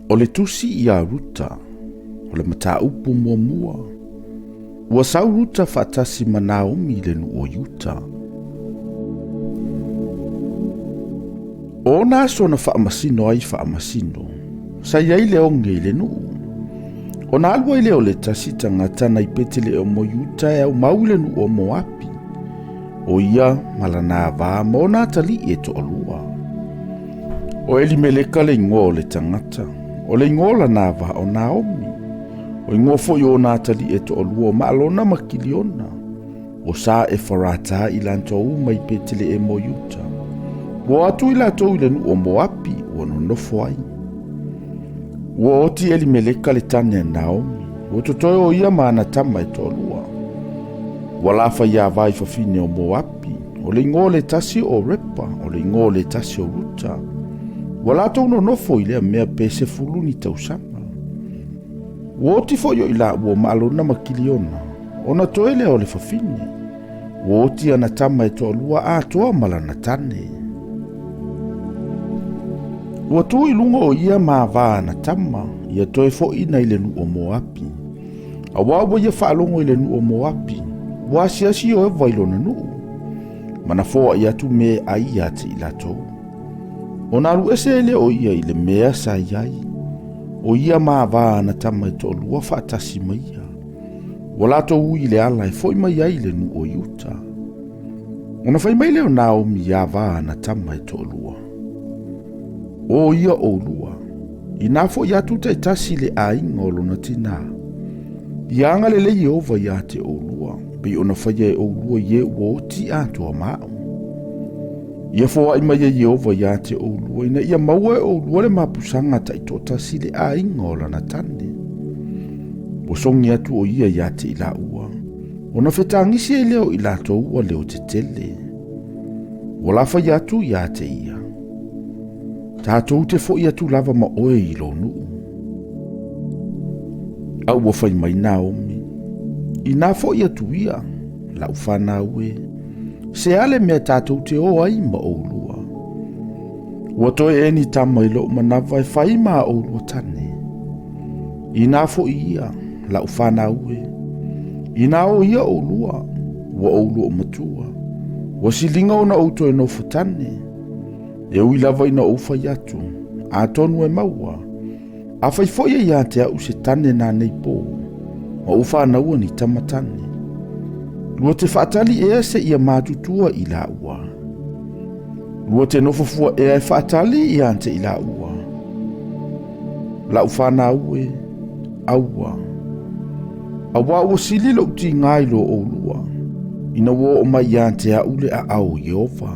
O le tusi iā Ruta, o le mataupu muamua, ua sau Ruta faatasi ma Naomi i le nuu o Iuta. O ona aso na faamasino ai faamasino, sa i ai le oge i le nuu. Ona alu ai lea o le tasi tagata nai Peteleema o Iuta e aumau i le nuu o Moapi, o ia ma lana ava ma ona atalii e toalua. O Elimeleka le igoa o le tagata, o le igoa o lana ava o Naomi. O igoa foi o ona atalii e toalua o Maalona ma Kiliona. O sa Efarata i latou mai Peteleema o Iuta. Ua o atu i latou i le nuu o Moapi ua nonofo ai. Ua oti Elimeleka le tane a Naomi, ua totoe o ia ma ana tama e toalua. Ua lafa i ava i fafine o Moapi, o le igoa o le tasi o Repa, o le igoa o le tasi o Ruta. Ua latou nonofo i lea mea pe 10 ni tausaga. Ua oti foi o i laua o Maalona ma Kiliona, ona toe lea o le fafine. Ua oti ana tama e toalua atoa ma lana tane. Ua tu i luga o ia ma ava ana tama, ia toe foʻina i le nuu o Moapi. Auā ua ia faalogo i le nuu o Moapi, ua asiasi Ieova i lona nuu, ma na foai atu me e ai ia te i latou. Ona alu ese ai lea o ia i le mea sa i ai, o ia ma ava ana tama e toalua faatasi ma ia. Ua latou ui i le ala e foi mai ai i le nuu o Iuta. Ona fai mai lea o Naomi iā va ana tama e toalua. O ia ʻolua, inā foʻi atu taitasi i le aiga o lona tinā. Ia agalelei Ieova iā te ʻolua, pei ona faia e ʻolua i e ua oti atoa ma aʻu. Ia foaʻi mai e Ieova iā te ʻolua ina ia maua e ʻolua le mapusaga taitoatasi i le aiga o lana tane. Ua sogi atu ʻo ia iā te i laua, ona fetagisi ai lea o i latou ua leo tetele. Ua lafai atu iā te ia. Tatou te foʻi atu lava ma ʻoe i lō nuu. A ua fai mai Naomi, inā foʻi atu ia, lau fanau e, se a le mea tatou te o ai ma ʻolua? Ua toe ea ni tama i loʻu manawa e fai ma ʻolua tane. Inā foʻi ia, lau fanau e, inā o ia ʻolua, ua ʻolua o matua, ua siliga ona ou toe nofo tane, e ui lava ina ou fai atu, atonu e maua, Afai foi e ia te aʻu se tane na nei pō, ma ou whānaua ni tama tane. Lua te whaatali ea se ia mātutua i la ua. Lua te nofofua ea e whaatali i ante i la ua. Lau whānau e, aua. Auā ua sili loʻu tigā i lo ʻolua, ina ua oo mai iā te aʻu le aʻao o Ieova.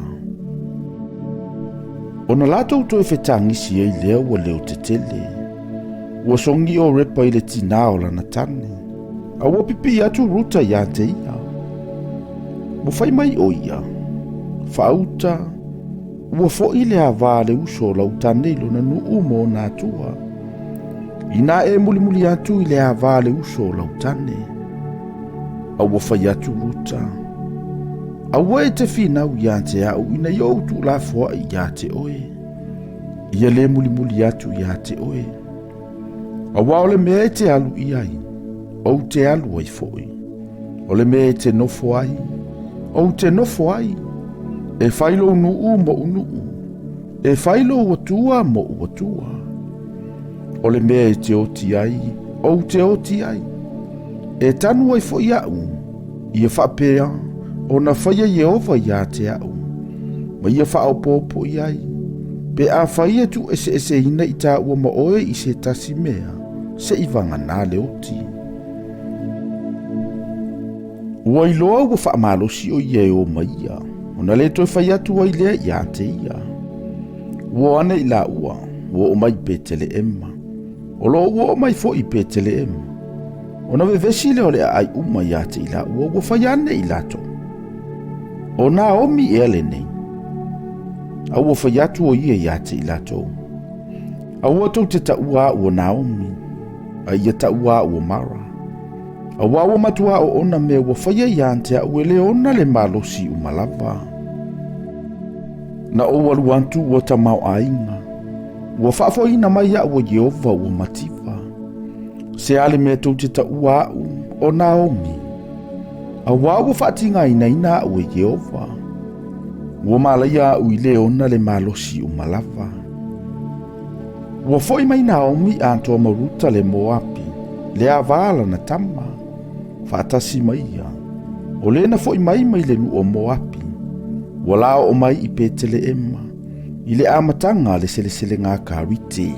Ona latou toe fetagisi ai lea ua leo tetele. Ua sogi ʻo Repa i le tinā o lana tane, a ua pipii atu Ruta iā te ia. Ua fai mai ʻo ia, Faauta, Ua foʻi le ava a le uso o lau tane i lona nuu ma ona atua. Inā e mulimuli atu i le ava a le uso o lau tane. A ua fai atu Ruta, Aua e te finau iā te aʻu ina ia ou tuulafoaʻi iā te ʻoe. Ia lē mulimuli atu iā te ʻoe. Auā o le mea e te alu i ai, ou te alu ai foʻi. O le mea e te nofo ai, ou te nofo ai. E fai lou nuu moʻu nuu, e fai lou atua moʻu atua. O le mea e te oti ai, ou te oti ai. E tanu ai foʻi aʻu, ia faapea ona faia Ieova iā te aʻu, ma ia faaopoopo i ai, pe afai e tuueseeseina i tāua ma oe i se tasi mea, se i vaganā le oti. Ua iloa ua faamalosi o ia e o mai ia, ona le toe fai atu ai lea iā te ia. Ua o ane i laua, ua oo mai i Peteleema. O lo o ua oo mai foi i Peteleema. Ona vevesi lea o le aai uma iā te i laua ua fai ane i latou. O Naomi ea lenei. A ua fai atu o ia iā te i latou. Aua tou te taua aʻu o Naomi, a ia taua aʻu o Mara. Auā ua matuā oona mea ua faia iā te aʻu e le ona le malosi uma lava. Na ou alu atu ua tamaoaiga. Ua faafoiina mai aʻu e Ieova ua mativa. Se a le mea tou te taua aʻu, o Naomi? Auā ua faatigainaina aʻu e Ieova. Ua malaia aʻu i le ona le malosi uma lava. Ua foʻi mai Naomi atoa ma Ruta le Moapi, le avā lana tama, faatasi ma ia. O lena foʻi mai mai le nuu o Moapi, ua la oo mai i Peteleema, i le amataga a le seleselega a Karite.